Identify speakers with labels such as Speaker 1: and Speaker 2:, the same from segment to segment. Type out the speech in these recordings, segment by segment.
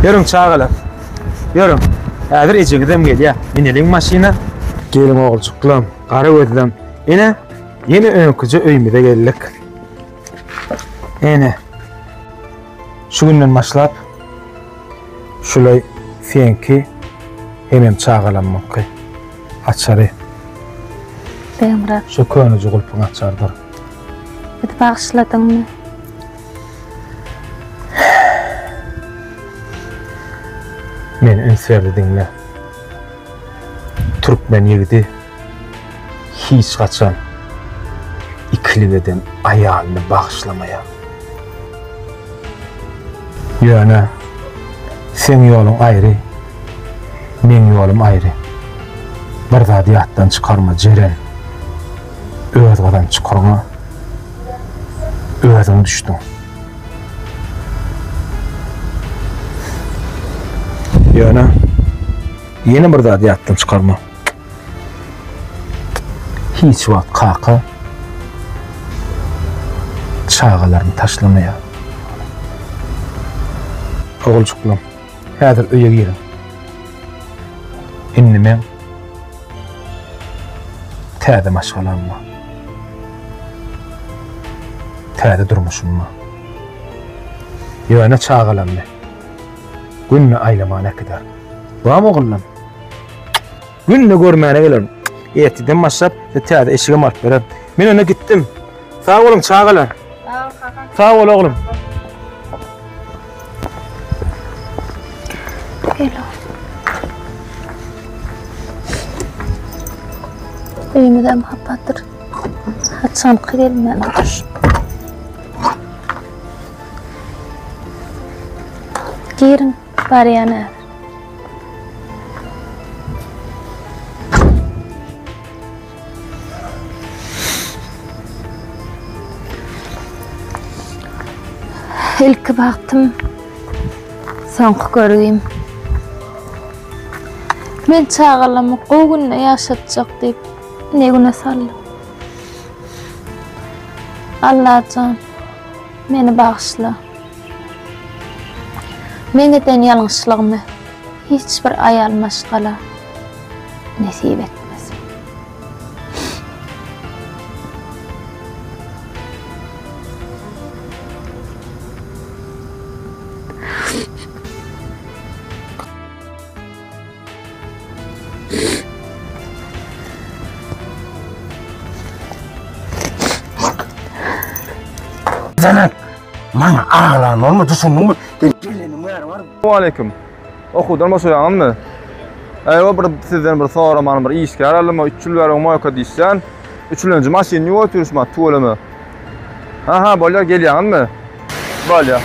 Speaker 1: Ýörüň çagalar. Ýörüň. Häzir ejeňizem gelýär. Müneliň maşyna. Geliň oguljyklam, gara gözlem. Ene, ýene öňküje öýümize geldik. Ene. Şu günden başlap şulay seňki hemem çagalamyňky açary.
Speaker 2: Begmyrat.
Speaker 1: Şu köneje gulpuň açarydyr.
Speaker 2: Bizi bagyşladyňmy?
Speaker 1: Meni üns berdi diňle. Türkmen ýigidi hiç haçan ikilik eden aýalyny bagyşlamaýar. Ýöne seň ýoluň aýry, meň ýolum aýry. Bir zady ýatdan çykarma, Jeren. Öz gazan çukuryňa özüň düşdüň. Ýöne ýene bir zady ýatdan çykarma. Hiç wagt kaka çagalaryny taşlamaýar. Oguljyklam, häzir öýe giriň. Indi meň täze maşgalam bar. Täze durmuşym bar. Ýöne çagalamny günde aýlaman äkider. Barmy ogullam? Günde görmäne gelerin. Ertirden başlap size täze eşigem alyp bererin. Men onda gitdim. Sag boluň çagalar.
Speaker 2: Sag bol kaka.
Speaker 1: Sag bol oglum.
Speaker 2: Gel oglum. Öýümizem hapadyr. Haçanky gelmän otur. Giriň, barýan häzir. Ilki bagtym, soňky görgim. Men çagalamy gowy günde ýaşatjak diýip, ne güne saldym. Allajan, meni bagyşla. Meň eden ýalňyşlygymy hiç bir aýal maşgala nesip etmesin.
Speaker 3: Zeynep, maňa aglan bolma, düşündiňmi? Sen geleniň bäri bar.
Speaker 4: Aleyküm. Okuwdan boşaýaňyzmy? Eýwa bir sizden bir soraman bir işgär aldym, 3 ýyl bäri moýka diýişýän. Üçülenji maşyny ýuwup oturyşma, tüweleme. Ha ha, bolýar, gelýäňizmi? Bolýar.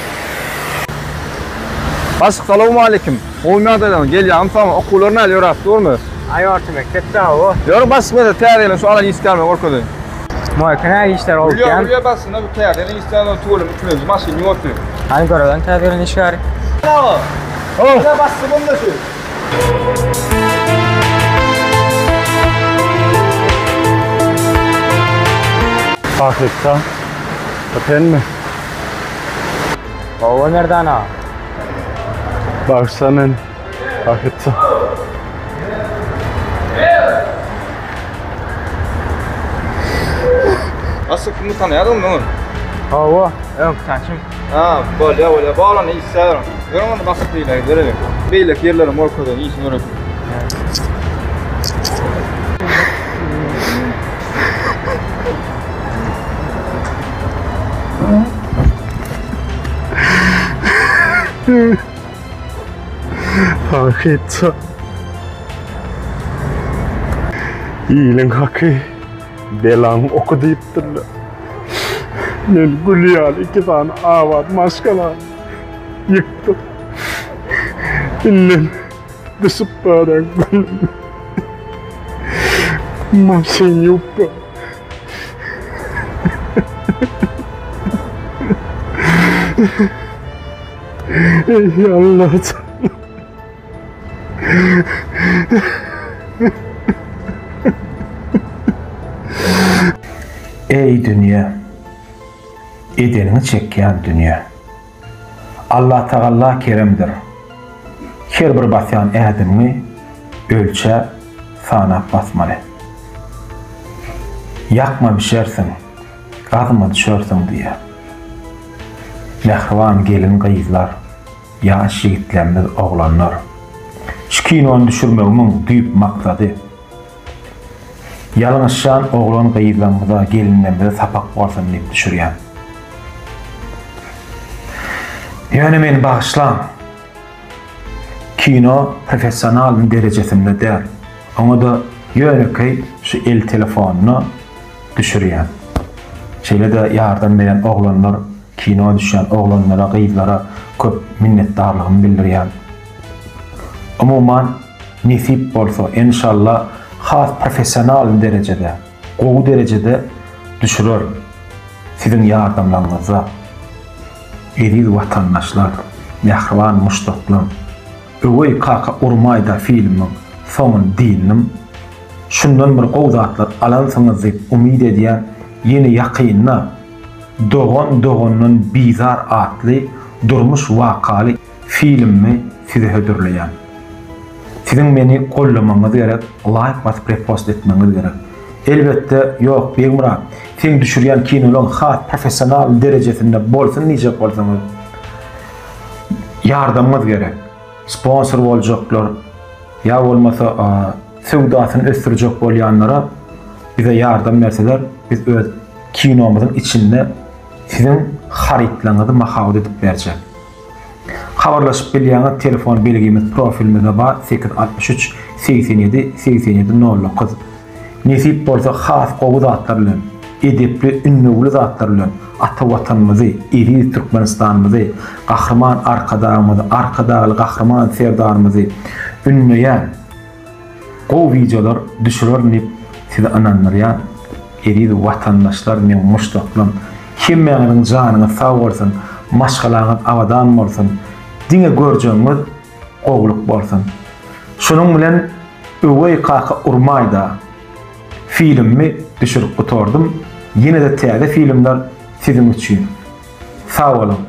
Speaker 4: Başlyk salowmaleýkim. Gowy ýagdaýlaryňyz, gelýäňmi soň? Okuwlar nähili ýöräp durmy?
Speaker 5: Aý orta mekdepde hawa.
Speaker 4: Ýör başlyk men täze gelen şu alan işgärime görkezeýin.
Speaker 5: Moýka nähili işler gowy
Speaker 4: Gülýär, gülýär başlygyna bu täze gelen işgär tüweleme üçülenji maşyny ýuwup otyr.
Speaker 5: Hany göreliň täze gelen işgäri.
Speaker 4: Aga. Ho. Başlyk onda şu.
Speaker 6: Ahmetjan, bu senmi?
Speaker 5: Hawa Merdan aga.
Speaker 6: Bagyşla meni, Ahmetjan.
Speaker 4: Başlyk kimi tanaýardyňmy öňem?
Speaker 5: Hawa, öňki tanşym.
Speaker 4: Ha, bolýar, bolýar. Bu oglan işsär. Ýörüň onda basyp beýläk gidelim. Beýleki ýerlere görkezeýin, işini öwretip.
Speaker 6: Hakytsa. Iliň haky belaň oky diýipdirler. Men gül ýaly iki sany abat maşgalany ýykdym. Indem düşüp barýan günüm. Maşyn ýuwup bar. Ey Allah'ım.
Speaker 1: Eý dünýe! Edeniňi çekýän dünýe! Allatagalla keremdir. Her bir basýan ädimiňi ölçäp, sanap basmaly. Ýakma bişersiň, gazma düşersiň diýýär. Mähriban gelin-gyzlar, ýaş ýigitlerimiz, oglanlar! Şu kinony düşürmegimiň düýp maksady, ýalňyşýan oglan-gyzlarymyza, gelinlerimize sapak bolsun diýip düşürýän. Ýöne meni bagyşlaň! Kino professionalnyň derejesinde däl. Oňa-da ýönekeý şu el telefonyna düşürýän. Şeýle-de ýardam beren oglanlar, kino düşýän oglanlara, gyzlara köp minnetdarlygymy bildirýän. Umuman, nesip bolsa, enşalla has professionalny derejede, gowy derejede düşürerin. Siziň ýardamlaryňyzda. Eziz watandaşlar, mähriban muşdaklar! Öweý kaka urmaýda filmiň soňuny dynnym. Şundan bir gowy zatlar alansyňyz diýip umyt edýän, ýene ýakynda Dogan dogandan bizar atly durmuş wakaly filmimi size hödürleýän. Siziň meni gollamagyňyz gerek, laýk basyp repost etmegiňiz gerek. Elbetde ýok Begmyrat, seň düşürýän kinolaň has professional derejesinde bolsun diýjek bolsaňyz ýardamyňyz gerek. Sponsor boljaklar ýa bolmasa söwdasyny ösdürjek bolýanlara bize ýardam berseler biz öz kinomyzyň içinde siziň harytlaryňyzy mahabat edip berjek. Habarlaşyp bilýäňiz telefon belgimiz profilimizde bar 863 87 87 09. Nesip bolsa has gowy zatlar bilen, edepli, ünnewli zatlar bilen ata Watanymyzy, eziz Türkmenistanymyzy, Gahryman Arkadagymyzy, Arkadagly Gahryman Serdarymyzy ündeýän gowy wideolar düşürerin diýip sizi ynandyrýan. Eziz watandaşlar meň muşdaklarym hemmäňiziň janyňyz sag bolsun maşgalaňyz abadan bolsun diňe görjegiňiz gowulyk bolsun. Şunuň bilen Öweý kaka urmaýda filmimi düşürip gutardym ýene-de täze filmler siziň üçin. Sag boluň.